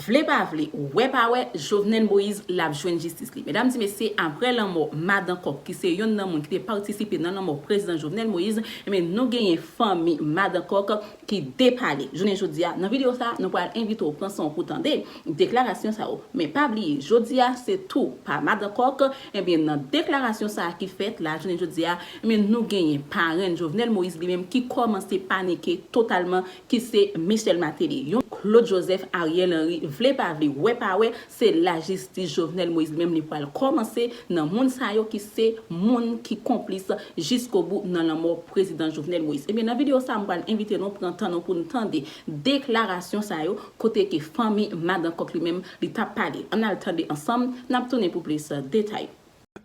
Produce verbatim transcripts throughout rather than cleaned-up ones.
Vle pa vle, wè pa wè, Jovenel Moïse l ap jwenn jistis li. Medam, ti mesye, apre lanmò Madan Kòk, ki se yonn nan moun ki te patisipe nan lanmò prezidan Jovenel Moïse, ebyen, nou genyen fanmi Madan Kòk ki depale. Jounen jodi a, nan videyo sa, nou pral envite w pran san w pou tande deklarasyon sa yo. Men pa bliye, jodi a, se tou pa Madan Kòk. Ebyen, nan deklarasyon sa a ki fèt la, jounen jodi a, ebyen, nou genyen parenn Jovenel Moïse li menm ki kòmanse panike totalman, ki se Michel Martelly. Yon Claude Joseph, Ariel Henry, vle pa vle, wè pa wè, se lajistis Jovenel Moïse li menm li pral kòmanse nan moun sa yo ki se moun ki konplis jiskobou nan lanmò prezidan Jovenel Moïse. Ebyen, nan videyo sa, m pral envite nou pran tan nou pou n tande deklarasyon sa yo, kote ke fanmi Madan Kòk li menm li t ap pale. Ann al tande ansanm, n ap tounen pou plis detay.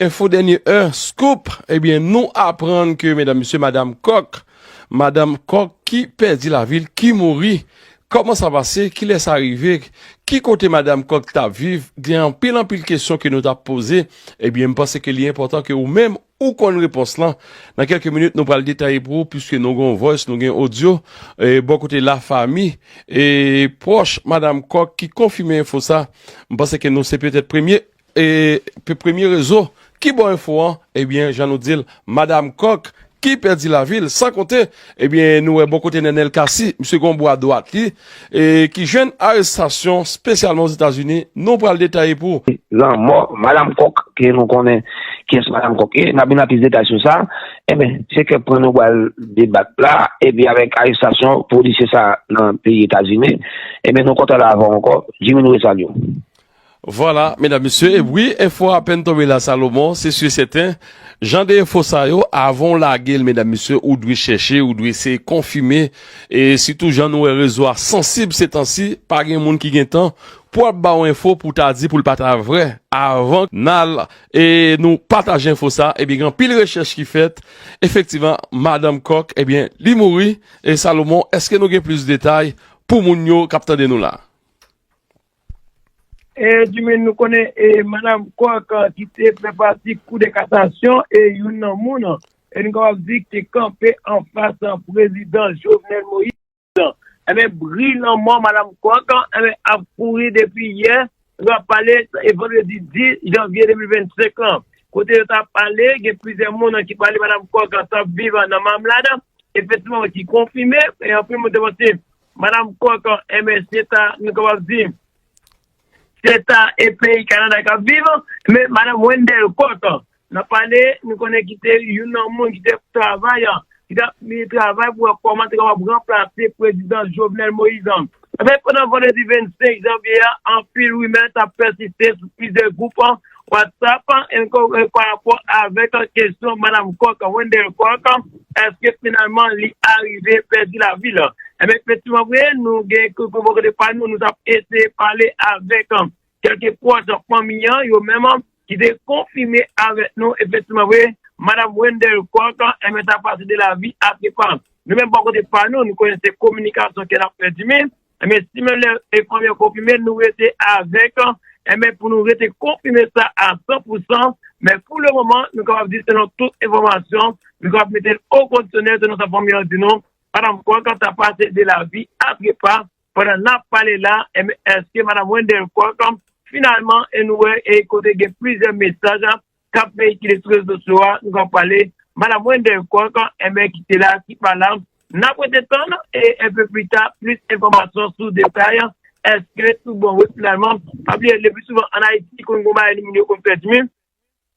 Enfo dènye è, scoop, ebyen, nou aprann ke, medam, mesye, Madan Kòk, Madan Kòk ki pèdi lavi l, ki mouri. Kòman sa pase? Kilè sa rive? Ki kote Madan Kòk t ap viv? Gen anpil, anpil kesyon ke nou t ap poze. Ebyen, m panse ke li enpòtan ke ou menm, ou konn repons lan. Nan kèlke minit, nou pral detaye pou ou, piske nou gen yon voice, nou gen odyo, e, bò kote lafanmi, e, pwòch Madan Kòk ki konfime enfo sa. M panse ke nou se petèt premye e, pe-, premye rezo ki ba w enfo an, ebyen, jan nou di l, Madan Kòk ki pèdi lavi l, san konte, ebyen, nou wè bò kote Nenel Cassy, misye gen yon bra dwat li, e, ki jwenn arestasyon espesyalman Ozetazini, nou pral detaye pou ou. Lanmò Madan Kòk, ke nou konnen kiyès Madan Kòk ye, n ap vin ak plis detay sou sa. Ebyen, se kèk pwen nou pral debat la, epi avèk arestasyon polisye sa nan peyi Etazini, ebyen, nou kontan la avè w ankò. Jimmy, nou resalye w. Vwala, medam, mesye, e wi, enfo a apèn tonbe la, Salomon, se si e sèten. Jan de enfo sa yo, avan w lage l, medam, mesye, ou dwe chèche, ou dwe eseye konfime, e sitou jan nou wè rezo a sansib se tan si, pa gen moun ki gen tan pou ap ba w enfo pou ta di pou l pa ta vrè. Avan n al, e nou pataje enfo sa, ebyen, gen anpil rechèch ki fèt. Efektivman, Madan Kòk, ebyen, li mouri. E Salomon, èske nou gen plis detay pou moun yo k ap tande nou la? E, Jimmy, nou konnen, e, Madan Kòk, ki te fè pati Kou de Kasasyon, e youn nan moun, e nou kapab di ki te kanpe anfas prezidan Jovenel Moïse. Ebyen, bri lanmò Madan Kòk, ebyen, ap kouri depi yè, nou ap pale, e vandredi dis janvye de mil vennsenk lan. Kote yo t ap pale, gen plizyè moun ki pale Madan Kòk t ap viv nan Mamlad, efektivman, ki konfime, e anpil moun te panse Madan Kòk, ebyen, se ta, nou kapab di, se ta e peyi Kanada k ap viv, men Madan Wendell Kòk, n ap pale, nou konnen ki te youn nan moun ki te travay, ki t ap travay pou wè kòman te kapab ranplase prezidan Jovenel Moïse. Ebyen, pandan vandredi vennsenk janvye a, anpil rimè t ap pèsiste sou plizyè gwoup WhatsApp, e, pa rapò avèk kesyon Madan Kòk, Wendell Kòk, èske finalman li arive pèdi lavi l? Ebyen, efektivman vre, nou gen kèk bò kote pa nou, nou t ap eseye pale avèk, um, kèlke pwòch fanmi an, yo menm, um, ki te konfime avèk nou, efektivman vre, Madan Wendell Kòk, ebyen, ta pase de lavi a trepa. Nou menm, bò kote pa nou, nou konnen se kominikasyon ke n ap fè, Jimmy. Ebyen, si menm lè e fanmi an konfime, nou rete avèk, ebyen, pou nou rete konfime sa a san pou san. Men pou le moman, nou kapab di, selon tout enfòmasyon, nou kapab mete l o kondisyonèl, selon sa fanmi an di nou, Madan Kòk ta pase de lavi a trepa. Pandan n ap pale la, ebyen, èske Madan Wendell Kòk, finalman, e nou wè, e kote gen plizyè mesaj k ap veyikile sou rezo sosyo a, nou ka pale, Madan Wendell Kòk, ebyen, ki te la, ki pa la. N ap rete tann, e enpe pli ta, plis enfòmasyon sou detay, èske tout bon, wi, finalman, pa bliye, le pli souvan, ann Ayiti, konn gen yon bagay, moun yo konn fè, Jimmy,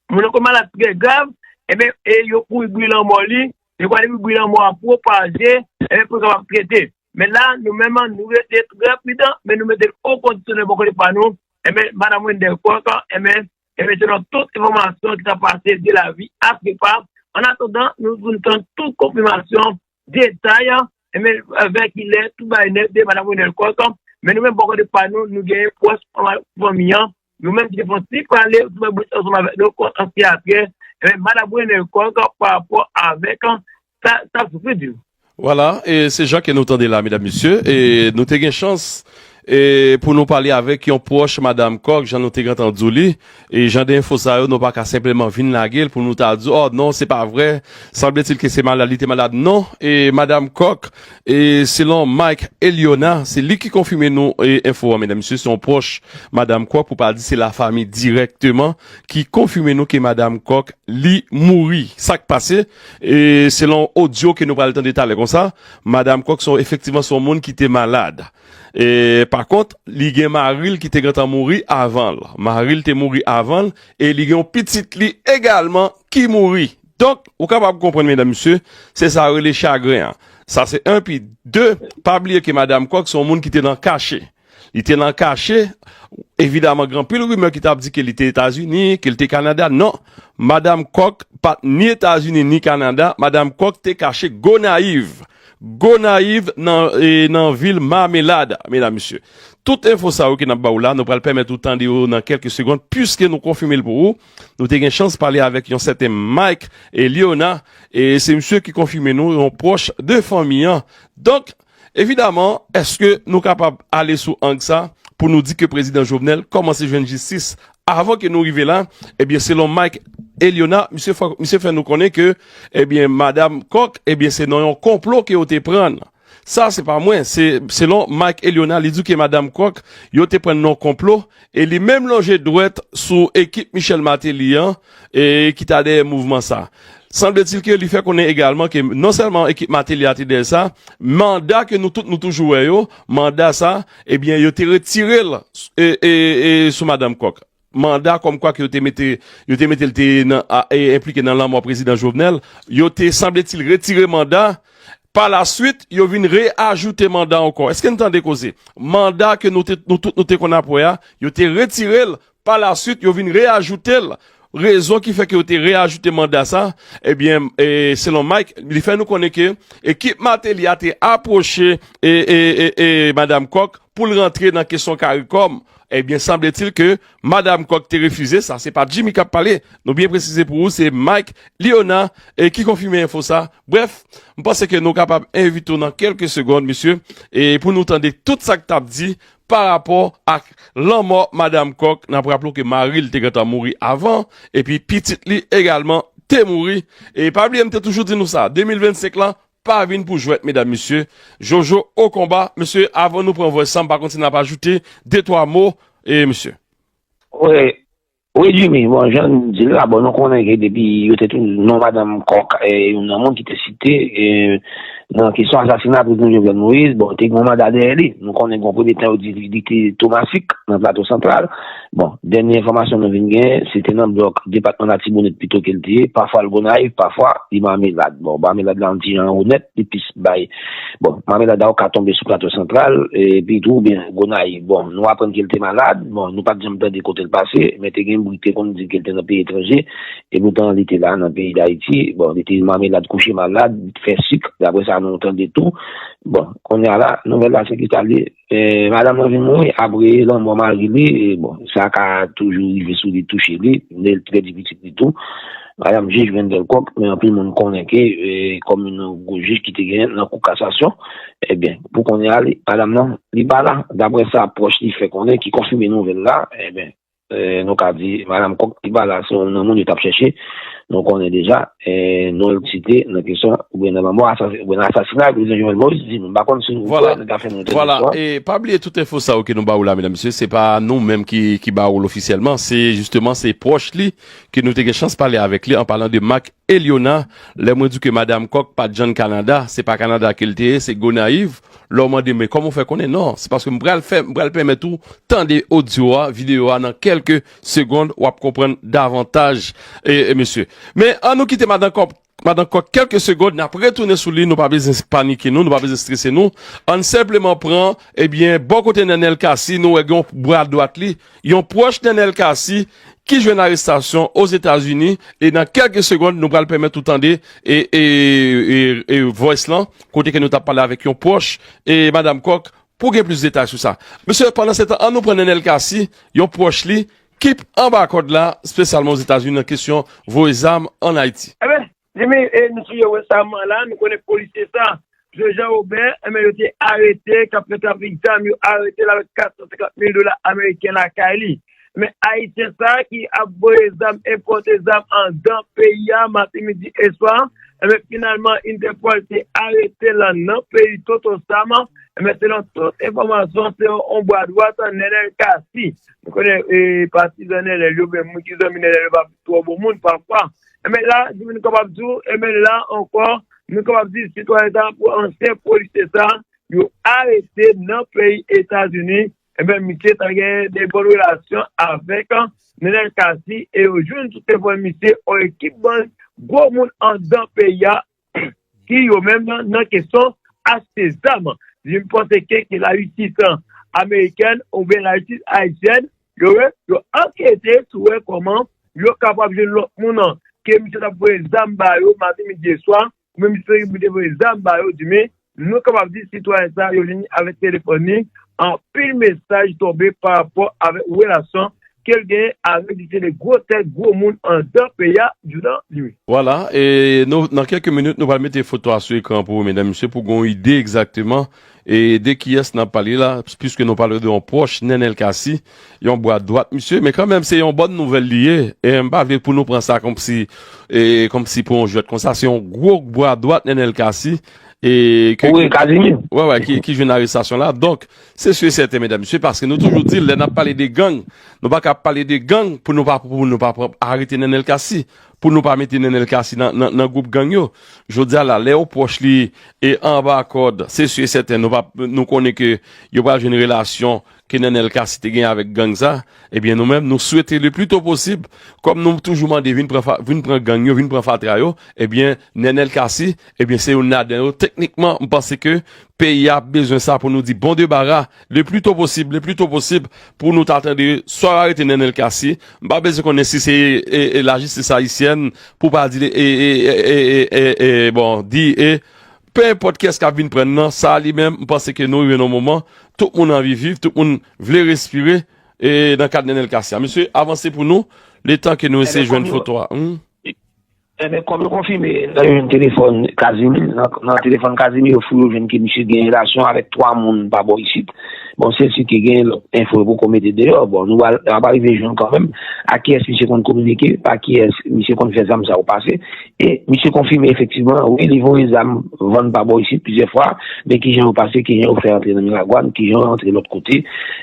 moun nan konn malad trè grav, ebyen, e yo kouri bri lanmò li, yo kouri bri lanmò a pwopaje, ebyen, pou yo kapab trete. Men la, nou menm, nou rete trè pridan, men nou mete l o kondisyonèl bò kote pa nou. Ebyen, Madan Wendell Kòk, ebyen, ebyen, selon tout enfòmasyon ki ta pase de lavi a trepa, annatandan, nou vin tann tout konfimasyon, detay, ebyen, avèk kilè, tout bagay nèt de Madan Wendell Kòk, men nou menm bò kote pa nou, nou genyen pwòch fanmi an, nou menm ki te fè yon ti pale, nou menm bouch ansanm avèk nou, kont ansyen atrè, men Madan Wendell Kòk pa rapò avèk sa, sa k sou figi l. Vwala, e se jan ke nou tande la, medam, mesye, e nou te gen chans, e pou nou pale avèk yon pwòch Madanm Kòk, jan nou te gentan di w li, e jan de enfo sa yo, nou pa ka senpleman vin lage l pou nou ta di, oh non, se pa vre, sanbletil ke se malad, li te malad. Non, e Madanm Kòk, e selon Mike Eliona, se li ki konfime nou e enfo an, medam, mesye, se yon pwòch Madanm Kòk, pou pa di se lafanmi dirèkteman ki konfime nou ke Madanm Kòk li mouri. Sa k pase, e selon odyo ke nou pral tande talè konsa, Madanm Kòk se efektivman se yon moun ki te malad. E pa kont, li gen mari l ki te gentan mouri avan l. Mari l te mouri avan l, e li gen yon pitit li egalman ki mouri. Donk, ou kapab konprann, medam, mesye, se sa yo rele chagren an. Sa se en, pi de, pa bliye ke Madanm Kòk se yon moun ki te nan kache. Li te nan kache, evidaman, gen anpil rimè ki t ap di ke li te Etazini, ke li te Kanada. Non, Madanm Kòk pa t ni Etazini ni Kanada. Madanm Kòk te kache Gonayiv. Gonayiv nan, e, nan vil Mamelad, medam, mesye. Tout enfo sa yo ke n ap ba w la, nou pral pèmèt ou tande yo nan kèlke segonn, piske nou konfime l pou ou. Nou te gen chans pale avèk yon sèten Mike e Leona, e se misye ki konfime nou, yon pwòch de fanmi an. Donk, evidaman, èske nou kapab ale sou ang sa pou nou di ke prezidan Jovenel kòmanse jwenn jistis avan ke nou rive la? Ebyen, selon Mike Eliona, misye fè, misye fè nou konnen ke, ebyen, Madanm Kòk, ebyen, se nan yon konplo ke yo te pran l. Sa, se pa mwen, se selon Mike Eliona, li di ke Madanm Kòk, yo te pran l nan yon konplo, e li menm lonje dwèt sou ekip Michel Martelly an, e ki ta dèyè mouvman sa. Sanbletil ke li fè konnen egalman ke non sèlman ekip Martelly a te dèyè sa, manda ke nou tout nou toujou wè yo, manda sa, ebyen, yo te retire l, e, e, e, sou Madanm Kòk. Manda kòmkwa ke yo te mete, yo te mete l te nan, a, e, enplike nan lanmò prezidan Jovenel, yo te, sanbletil, retire manda. Pa la swit, yo vin reajoute manda ankò. Èske n tande koze? Manda ke nou te, nou tout nou te konn ap wè a, yo te retire l. Pa la swit, yo vin reajoute l. Rezon ki fè ke yo te reajoute manda sa, ebyen, e, selon Mike, li fè nou konnen ke ekip Martelly a te apwoche, e, e, e, e, Madanm Kòk pou l rantre nan kesyon CARICOM. Ebyen, sanbletil ke Madanm Kòk te refize, sa se pa Jimmy k ap pale, nou byen presize pou ou, se Mike Leona, e, ki konfime enfo sa. Brèf, m panse ke nou kapab envite w nan kèlke segonn, mesye, e pou nou tande tout sa k t ap di pa rapò ak lanmò Madanm Kòk. N ap raple w ke mari l te gentan mouri avan, epi pitit li egalman te mouri. E pa bliye, m te toujou di nou sa, de mil vennsenk lan pa vin pou jwèt, medam, mesye. Jojo o konba, mesye, avan nou pran vòy sa, m pa konn si n ap ajoute de twa mo, e mesye. Wi, wi, Jimmy, bon, jan n di l la, bon, nou konnen ke depi yo te tou non Madanm Kòk, e, youn nan moun ki te site, e, nan kesyon asasina prezidan Jovenel Moïse, bon, te gen yon manda dèyè li. Nou konnen gen yon premye tan yo di li te Tomasik, nan Plato Santral. Bon, dènye enfòmasyon nou vin genyen, se te nan blòk depatman Latibonit pito ke l te ye, pafwa l Gonayiv, pafwa li Mamelad. Bon, Mamelad la yon ti jan onèt, li plis bay. Bon, Mamelad la ou ka tonbe sou Plato Santral, epi tou, oubyen Gonayiv. Bon, nou aprann ke l te malad, bon, nou pa t janm tande kote l pase, men te gen bri ki te konn di ke l te nan peyi etranje, e poutan li te la nan peyi Dayiti. Bon, li te Mamelad kouche malad, fè sik, daprè sa nou tande tou. Bon, kounye a la, nouvèl la se ki sa l ye. E, madanm nan vin mouri apre lanmò mari li, e bon, sa ka toujou rive sou li, touche li, men l pèdi pitit li tou. Madanm jij Wendell Coq, men anpil moun konnen ke, e, kòm yon gwo jij ki te genyen nan kou kasasyon, ebyen, pou kounye a, li, madanm nan, li pa la. Daprè sa pwòch li fè konnen, ki konfime nouvèl la, ebyen, e, nou ka di, madanm Coq, li pa la, se yon nan moun yo t ap chèche, nou konnen deja, e, non l site nan kesyon, oubyen nan lanmò, asas-, oubyen nan asasina prezidan Jovenel Moïse, di nou, m pa konn si nou kwè, nou ta fè nou tèt istwa. E pa bliye tout enfo sa yo ke nou ba ou la, medam, mesye, se pa nou menm ki, ki ba ou l ofisyèlman, se jisteman, se pwòch li, ke nou te gen chans pale avèk li, an palan de Mike Eliona, lè mwen di ke madanm Coq pa t jann Kanada, se pa Kanada ke l te ye, se Gonayiv. Lè w mande, men kòman w fè konnen? Non, se paske m pral fè, m pral pèmèt ou tande odyo a, videyo a nan kèlke segonn, w ap konprann davantaj, e, e, mesye. Men, an nou kite madanm Coq, madanm Coq kèlke segonn, n ap retounen sou li, nou pa bezwen panike nou, nou pa bezwen strese nou. Ann senpleman pran, ebyen, bò kote Nenel Cassy, nou wè gen yon bra dwat li, yon pwòch Nenel Cassy ki jwenn arestasyon Ozetazini, e nan kèlke segonn, nou pral pèmèt ou tande e, e, e, e voice lan, kote ke nou t ap pale avèk yon pwòch e madanm Coq, pou gen plis detay sou sa. Mesye, pandan se tan, an nou pran Nenel Cassy, yon pwòch li, ki anba kòd la, espesyalman Ozetazini, nan kesyon voye zam ann Ayiti. Eben, Jimmy, e, nou sou yo resaman la, nou konnen polisye sa, Jojo Robert, enben, yo te arete, k ap fè trafik zam, yo arete l avèk kat san senkant mil dola ameriken lakay li. Men Ayisyen sa a ki ap voye zam, enpòte zam anndan peyi a, maten, midi e swa, enben, finalman, Interpol te arete l nan peyi Toto Sam. Enben, selon tout enfòmasyon, se yon, yon bra dwat Nenel Cassy. Nou konnen, e, patizan Nenel yo, oubyen moun ki zanmi Nenel yo, pa twò bon moun pafwa. Enben, la, nou kapab di w, enben, la ankò, nou kapab di sitwayen sa, pou ansyen polisye sa, yo arete nan peyi Etazini. Enben, misye ta gen de bòn relasyon avèk, a, Nenel Cassy e yo jwenn tout enfòmasyon misye, yon ekip bann gwo moun anndan peyi a, ki yo menm nan, nan kesyon achte zam. Li panse ke, ke lajistis amerikèn oubyen lajistis ayisyèn, yo, yo ankete sou wè kòman yo kapab jwenn lòt moun nan, ke misye t ap voye zam ba yo, maten, midi e swa, oubyen misye te voye zam ba yo, di men, nou kapab di sitwayen sa yo vini avèk telefòn li, anpil mesaj tonbe pa rapò avèk relasyon ke l genyen avèk di se de gwo tèt, gwo moun anndan peyi a, joudan li menm. Vwala, e nou, nan kèk minit, nou pral mete foto a sou ekran pou ou, medam, mesye, pou gon ide egzakteman, e de kiyès n ap pale la, piske nou pale de yon pwòch Nenel Cassy, yon bra dwat, mesye, men kanmenm, se yon bòn nouvèl li ye, e m pa vle pou nou pran sa kòmsi, e kòmsi pou yon jwèt konsa, se yon gwo bra dwat Nenel Cassy, e ke, wi, Casimir. Wè, wè, ki, ki jwenn arestasyon la. Donk, se si e sèten, medam, mesye, paske nou toujou di, lè n ap pale de gang, nou pa ka pale de gang pou nou pa, pou nou pa pran, arete Nenel Cassy, pou nou pa mete Nenel Cassy nan, nan, nan gwoup gang yo. Jodi a la, lè yon pwòch li e anba kòd, se si e sèten, nou pa, nou konnen ke yo pral jwenn relasyon ke Nenel Cassy te gen avèk gang sa, ebyen, nou menm, nou swete le pli to posib, kòm nou toujou mande, vin pran fa-, vin pran gang yo, vin pran fatra yo, ebyen, Nenel Cassy, ebyen, se youn ladan yo. Teknikman, m panse ke peyi a ap bezwen sa pou nou di bon debara, le pli to posib, le pli to posib, pou nou ta tande, swa yo arete Nenel Cassy. M pa bezwen konnen si se, e, e, lajistis ayisyèn, pou pa di, e, e, bon, di, e, pe enpòt kiyès k ap vin pran nan, sa li menm, m panse ke nou rive nan yon moman, tout moun anvi viv, tout moun vle respire, e nan kad Nenel Cassy a. Mesye, avanse pou nou, letan ke nou eseye jwenn foto a. Hmm? Enben, kòm yo konfime, nan yo jwenn telefòn Casimir, nan, nan telefòn Casimir, yo fouye, yo jwenn ke misye gen relasyon avèk twa moun pa bò isit. Bon, se si ke gen lòt enfo yo poko mete deyò. Bon, nou va, n ap rive jwenn kanmenm a kiyès misye konn kominike, pa kiyès misye konn fè zam sa yo pase. E misye konfime efektivman, wi, li voye zam vann pa bò isit plizyè fwa, men kijan yo pase, kijan yo fè antre nan Miragwàn, kijan yo antre lòt kote,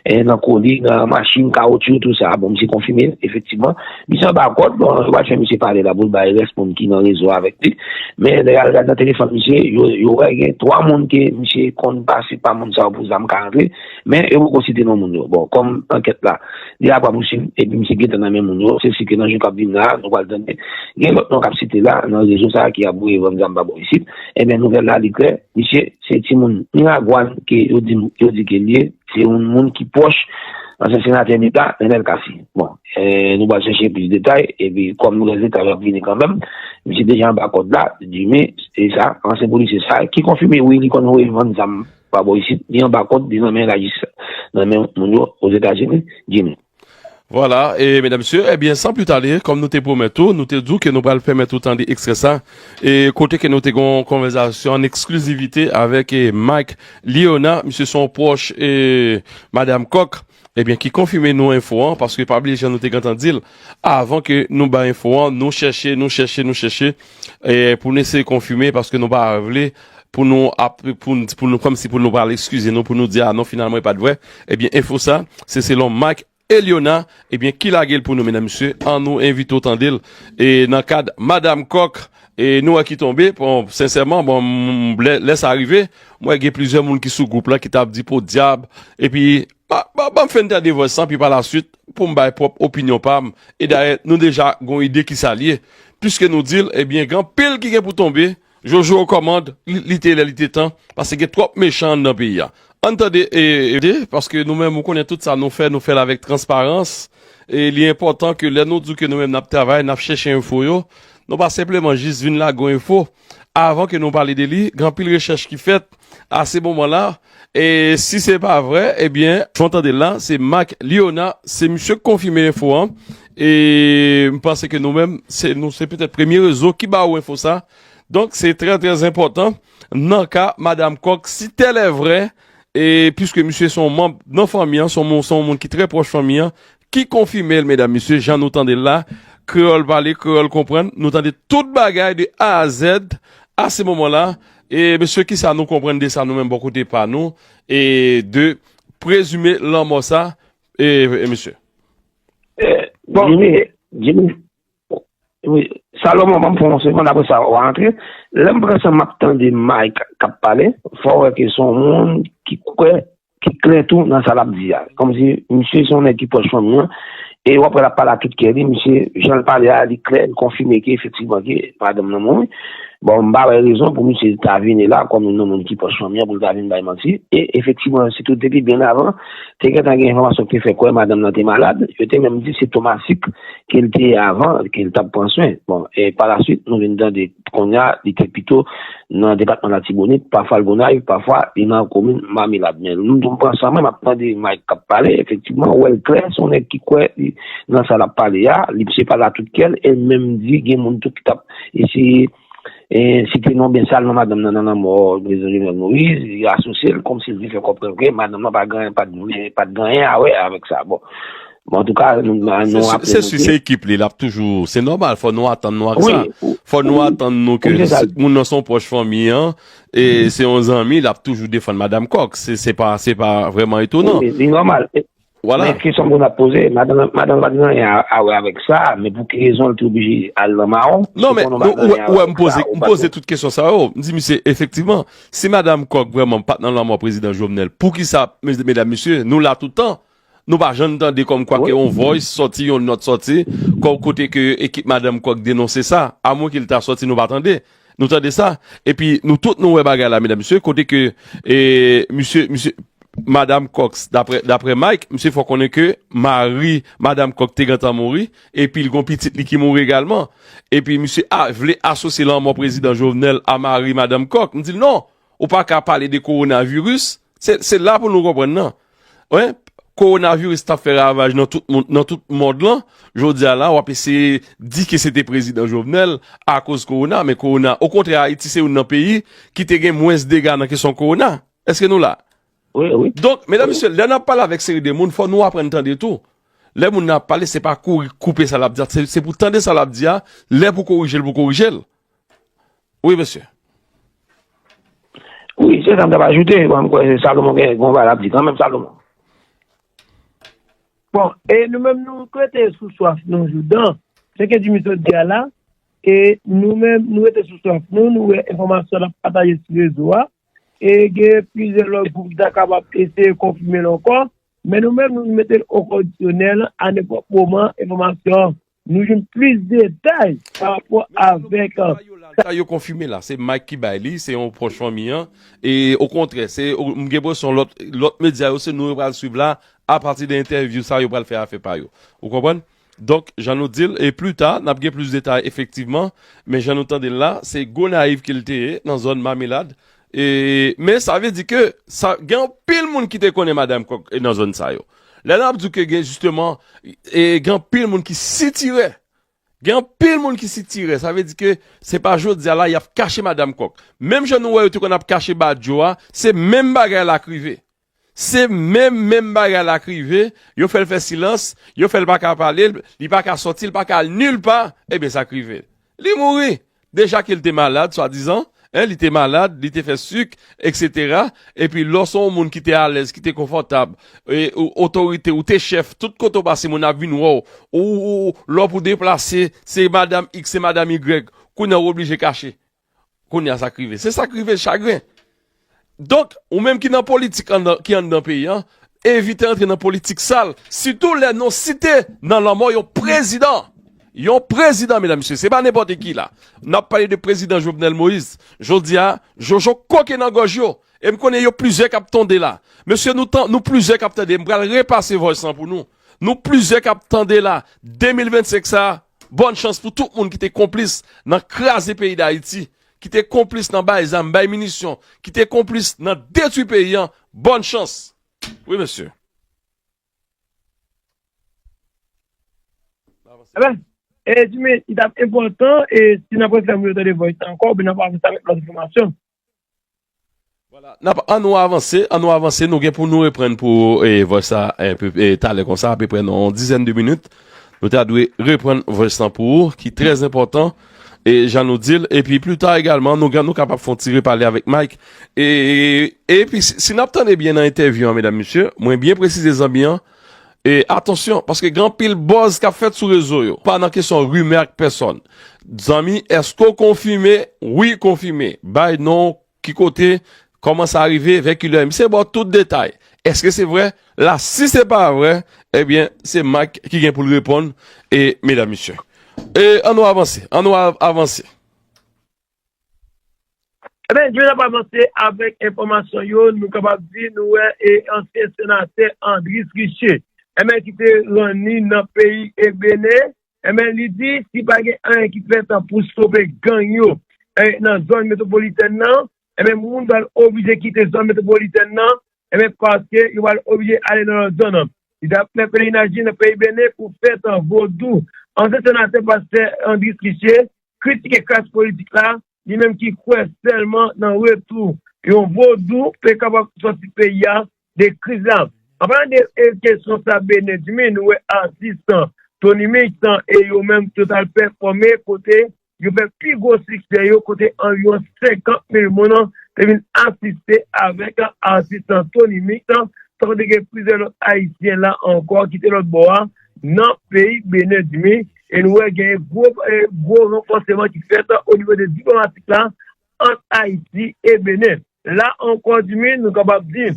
e nan koli, nan machin, kawotchou, tou sa. Bon, misye konfime efektivman. Misye anba kòd, bon, yo pa t fè misye pale la pou l bay rès moun ki nan rezo avèk li. Men lè y al gade nan telefòn misye, yo, yo wè gen twa moun ke misye konn pase pa moun sa yo pou zam ka rantre, men yo poko site non moun yo. Bon, kòm ankèt la, li ap pouswiv, epi misye gentan nan men moun yo, se si ke nan jou k ap vin la, nou pral tande gen lòt non k ap site la, nan rezo sa a ki ap voye vann zam pa bò isit. Ebyen, nouvèl la, li klè, misye, se timoun Miragwàn ke yo di, yo di ke l ye, se yon moun ki pwòch ansyen senatè Meta, Nenel Cassy. Bon, e, nou pral chèche plis detay, epi kòm nou gen detay ap vini kanmenm, misye deja anba kòd la, di men, se sa, ansyen polisye sa, ki konfime, wi, li konn voye vann zam pa bò isit, li anba kòd, li nan men lajistis, nan men moun yo Ozetazini, di men. Vwala, e medam, mesye, ebyen, san pli tale, kòm nou te pwomèt ou, nou te di w ke nou pral pèmèt ou tande ekstrè sa, e kote ke nou te gen yon konvèsasyon an eksklizivite avèk, e, Mike Liona, misye se yon pwòch, e, Madam Coq, ebyen, ki konfime nou enfo an, paske pa bliye jan nou te gentan di l, avan ke nou bay enfo an, nou chèche, nou chèche, nou chèche, e, pou nou eseye konfime, paske nou pa vle pou nou ap, pou, pou nou, kòmsi pou nou pral eskize nou, pou nou di, a non, finalman, e pa t vrè. Ebyen, enfo sa, se selon Mike Eliona, ebyen, ki lage l pou nou, medam, mesye. An nou envite w tande l. E nan kad Madam Coq, e nou wè ki tonbe, bon, sensèman, bon, m, m, lè, lè sa rive, mwen gen plizyè moun ki sou gwoup la ki t ap di, podyab, epi, ba, ba, ban m fè entèvyou sa, pi pa la swit, pou m bay pwòp opinyon pa m. E dayè, nou deja gon ide ki sa l ye. Piske nou di l, ebyen, gen anpil ki gen pou tonbe, Jojo kòmand, li, li te lè, li te tan, paske gen twòp mechan anndan peyi a. Ann tande, e, e, de, paske nou menm, ou konnen tout sa nou fè, nou fè l avèk transparans. E li enpòtan ke lè nou di ke nou menm n ap travay, n ap chèche enfo yo, nou pa senpleman jis vin lage yon enfo. Avan ke nou pale de li, gen anpil rechèch ki fèt a se moman la. E si se pa vrè, ebyen, fò n tande l la, se Mike Liona, se misye k konfime enfo an. E m panse ke nou menm, se, nou se petèt premye rezo ki ba ou enfo sa. Donk, se trè, trè enpòtan. Nan ka madanm Kòk, si tèl è vrè, e piske misye se yon manm nan fanmi an, se yon moun, se yon moun ki trè pwòch fanmi an, ki konfime l, medam, mesye, jan nou tande l la, kreyòl pale, kreyòl konprann, nou tande tout bagay de A a Z, a se moman la, e mesye, kisa nou konprann de sa nou menm bò kote pa nou, e de prezime lanmò sa, e, e mesye? Bon, Jimmy, Jimmy, wi, Salomon, ban m fè yon segonn, apre sa, w a antre. Lè m pran sa, m ap tande Mike k ap pale, fò w wè ke se yon moun ki kwè, ki klè tou nan sa l ap di a. Kòmsi misye se yon nèg ki pwòch fanmi an, e w ap wè l ap pale ak tout kè li, misye, jan l pale a, li klè, li konfime ke efektivman ke madanm nan mouri. Bon, m pa wè rezon pou misye ta vini la kòm yon moun ki pwòch fanmi an pou l ta vin bay manti. E efektivman, sitou depi byen avan, te gentan gen enfòmasyon ki te fè kwè madanm nan te malad. Yo te menm di se tomasik ke l te ye avan, ke l t ap pran swen. Bon, e pa la swit, nou vin tande kounye a, li te pito nan depatman Latibonit, pafwa l Gonayiv, pafwa li nan komin Mamelad. Men nou, nou pran sa, mwen, m ap tande Mike k ap pale, efektivman, ou wè l klè, se yon nèg ki kwè li, nan sa l ap pale a, li misye pale a tout kè l, e l menm di gen moun tou ki t ap eseye e, site non byen sal nan madanm nan nan lanmò prezidan Jovenel Moïse, li asosye l kòmsi l vle fè konprann ke madanm nan pa t gen anyen a wè avèk sa. Bon, bon antouka, nou, nou Se si, se ekip li, l ap toujou, se nòmal, fò nou atann nou ak sa. Fò nou atann nou ke si moun nan se yon pwòch fanmi an, e se yon zanmi, l ap toujou defann madanm Kòk. Se, se pa, se pa vrèman etonan. Wi, li nòmal. Vwala. Men kesyon moun ap poze, madanm, madanm pa t gen anyen a, a wè avèk sa, men pou ki rezon l te oblije al nan mawon? Non, men ou, ou wè, ou wè m poze, m poze tout kesyon sa yo. M di misye, efektivman, si madanm Kòk vrèman pa t nan lanmò prezidan Jovenel, poukisa, medam, mesye, nou la tout tan? Nou pa janm tande kòmkwa ke yon voice sòti, yon nòt sòti, kò-, kote ke ekip madanm Kòk denonse sa. Amwen ke l ta sòti, nou pa tande. Nou tande sa. Epi nou tout nou wè bagay la, medam, mesye, kote ke, e, misye, misye, madanm Kòk, daprè, daprè Mike, misye fè konnen ke mari madanm Kòk te gentan mouri, epi l gon pitit li ki mouri egalman. Epi misye a, vle asosye lanmò prezidan Jovenel a mari madanm Kòk. M di l non, ou pa ka pale de kowonaviris. Se, se la pou nou konprann nan. Wi, kowonaviris t ap fè ravaj nan tout moun, nan tout mond lan. Jodi a la, w ap eseye di ke se te prezidan Jovenel akoz kowona, men kowona, okontrè, Ayiti se youn nan peyi ki te gen mwens dega nan kesyon kowona. Èske nou la? Wi, wi. Donk, medam, mesye, lè n ap pale avèk seri de moun, fò nou aprann tande tou. Lè moun nan ap pale, se pa kouri koupe sa l ap di a, se, se pou tande sa l ap di a, lè pou korije l, pou korije l. Wi, mesye. Wi, se sa m t ap ajoute. Bon, m kwè Salomon gen yon bagay l ap di kanmenm, Salomon. Bon, e nou menm nou rete sou swaf nou joudan. Se ke di misye di a la, e nou menm nou rete sou swaf nou, nou wè enfòmasyon l ap pataje sou rezo a, e gen plizyè lòt gwoup ki ta kapab eseye konfime l ankò, men nou menm nou mete l o kondisyonèl, a nenpòt moman enfòmasyon an nou jwenn plis detay pa rapò avèk. Sa yo konfime la, se Mike ki bay li, se yon pwòch fanmi an. E okontrè, se, m gen enpresyon lòt, lòt medya yo, se nou yo pral swiv la, apati de entèvyou sa yo pral fè afè pa yo. Ou konprann? Donk, jan nou di l, e pli ta, n ap gen plis detay efektivman, men jan nou tande l la, se Gonayiv ke l te ye, nan zòn Mamelad, E, men sa vle di ke sa, gen anpil moun ki te konnen madanm Kòk nan zòn sa yo. Lè n ap di ke gen jisteman, e, gen anpil moun ki sitirè. Gen anpil moun ki sitirè. Sa vle di ke se pa jodi a la y ap kache madanm Kòk. Menm jan nou wè yo te konn ap kache Badjo a, se menm bagay la k rive. Se menm, menm bagay la k rive. Yo fè l fè silans, yo fè l pa ka pale, li pa ka sòti, li pa ka al nilpa. Ebyen, sa k rive. Li mouri. Deja ke l te malad, swadizan, en, li te malad, li te fè sik, etsetera. Epi lè w se yon moun ki te alèz, ki te konfòtab, e, ou otorite, ou te chèf, tout kote w pase, moun ap vin wè w, ou, ou, lè w pou deplase, se madanm X, se madanm Y, kounye a w oblije kache. Kounye a sa k rive. Se sa k rive, chagren. Donk, ou menm ki nan politik anndan, ki anndan peyi a, evite antre nan politik sal, sitou lè nou site nan lanmò yon prezidan. Yon prezidan, medam, mesye, se pa nenpòt ki la. N ap pale de prezidan Jovenel Moïse. Jodi a, jojo koke nan gòj yo. E m konnen yo plizyè k ap tande la. Mesye, nou tan, nou plizyè k ap tande. M pral repase voice lan pou nou. Nou plizyè k ap tande la. De mil vennsenk sa, bòn chans pou tout moun ki te konplis nan kraze peyi Dayiti, ki te konplis nan bay zam, bay minisyon, ki te konplis nan detwi peyi an, bòn chans. Wi, mesye. Eben, E Jimmy, li t ap enpòtan, e si n ap refè moun yo tande voice la ankò, oubyen n ap avanse avèk lòt enfòmasyon. Vwala. N ap, ann nou avanse, ann nou avanse, nou gen pou nou reprann pou e, voice la enpe e, talè konsa, apeprè nan yon dizèn de minit. Nou ta dwe reprann voice lan pou ou, ki trè enpòtan, e jan nou di l, epi pli ta egalman, nou, nou kapab fè yon ti repale avèk Mike. E, epi, si, si n ap tande byen nan entèvyou an, medam, mesye, mwen byen presize zanmi an, e atansyon, paske gen anpil buzz k ap fèt sou rezo yo. Pa nan kesyon rimè ak pèsòn. Zanmi, èske w konfime? Wi, konfime. Bay non, ki kote, kòman sa rive, vè kilè. Misye ba w tout detay. Èske se vre? La, si se pa vre, ebyen, se Mike ki gen pou l reponn, e medam, mesye. E ann nou avanse, ann nou av- avanse. Ebyen, Jimmy, n ap avanse avèk enfòmasyon yo, nou kapab di, nou wè e ansyen senatè Andris Riché, ebyen, ki te rann li nan peyi e Benen, ebyen, li di, si pa gen anyen ki fèt pou stope gang yo e, nan zòn metwopolitèn nan, ebyen, moun pral oblije kite zòn metwopolitèn nan, ebyen, paske yo pral oblije ale nan lòt zòn. Li t ap fè pelerinaj li nan peyi Benen pou fèt vodou. Ansyen senatè pastè Andris Riché kritike klas politik la, li menm ki kwè sèlman nan retou yon vodou pe kapab sòti peyi a de kriz la. An palan de e, kesyon sa Benen, Jimmy, nou wè atis Tony Mix e yo menm total pèfòme kote yo fè pi gwo siksè yo kote anviwon senkant mil moun te vin asiste avèk atis Tony Mix. Tankou te gen plizyè lòt Ayisyen la ankò ki te lòt bò a nan peyi Benen, Jimmy, e nou wè gen gwo, e, gwo ranfòseman ki fèt o nivo de diplomatik la ant Ayiti e Benen. La ankò, Jimmy, nou kapab di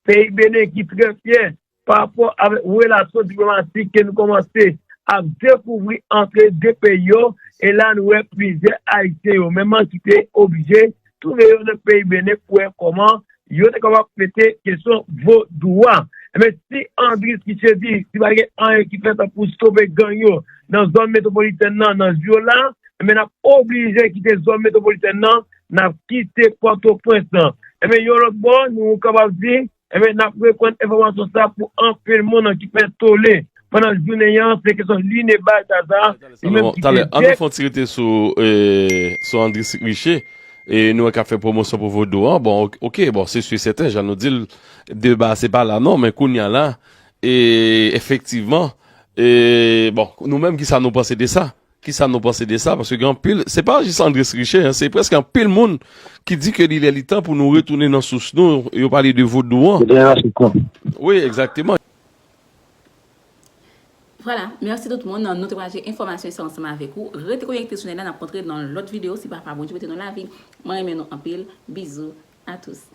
peyi Benen ki trè fyè pa rapò avèk relasyon diplomatik ke nou kòmanse ap dekouvri ant de peyi yo, e la nou wè plizyè Ayisyen yo menm ki te oblije twouve yo nan peyi Benen pou wè kòman yo te kapab mete kesyon vodou a. Ebyen, si Andris Riché di, si pa gen anyen ki fèt pou stope gang yo nan zòn metwopolitèn nan, nan jou yo la, ebyen, n ap oblije kite zòn metwopolitèn nan, n ap kite Pòtoprens nan. Ebyen, yon lòt bò, nou kapab di, ebyen, n ap reprann enfòmasyon sa pou anpil moun ki fè tole pandan jounen an, se kesyon Line Balthazar, li menm ki te Talè, ann nou fè yon ti rete sou, e, sou Andris Riché, e nou wè k ap fè pwomosyon pou vodou an. Bon, ok, bon, se si e sèten, jan nou di l, deba se pa la non, men kounye a la, e efektivman, e bon, nou menm, kisa nou panse de sa? Kisa nou panse de sa? Paske gen anpil, se pa jis Andris Riché, en, se prèske anpil moun ki di ke li lè li tan pou nou retounen nan sous nou, yo pale de vodou an. Wi, egzakteman. Vwala, mèsi tout moun. Nou te pataje enfòmasyon sa ansanm avèk ou. Rete konekte sou nèt la, n ap kontre nan lòt videyo si papa Bondye prete nou lavi. Mwen renmen nou anpil. Bizou a tous.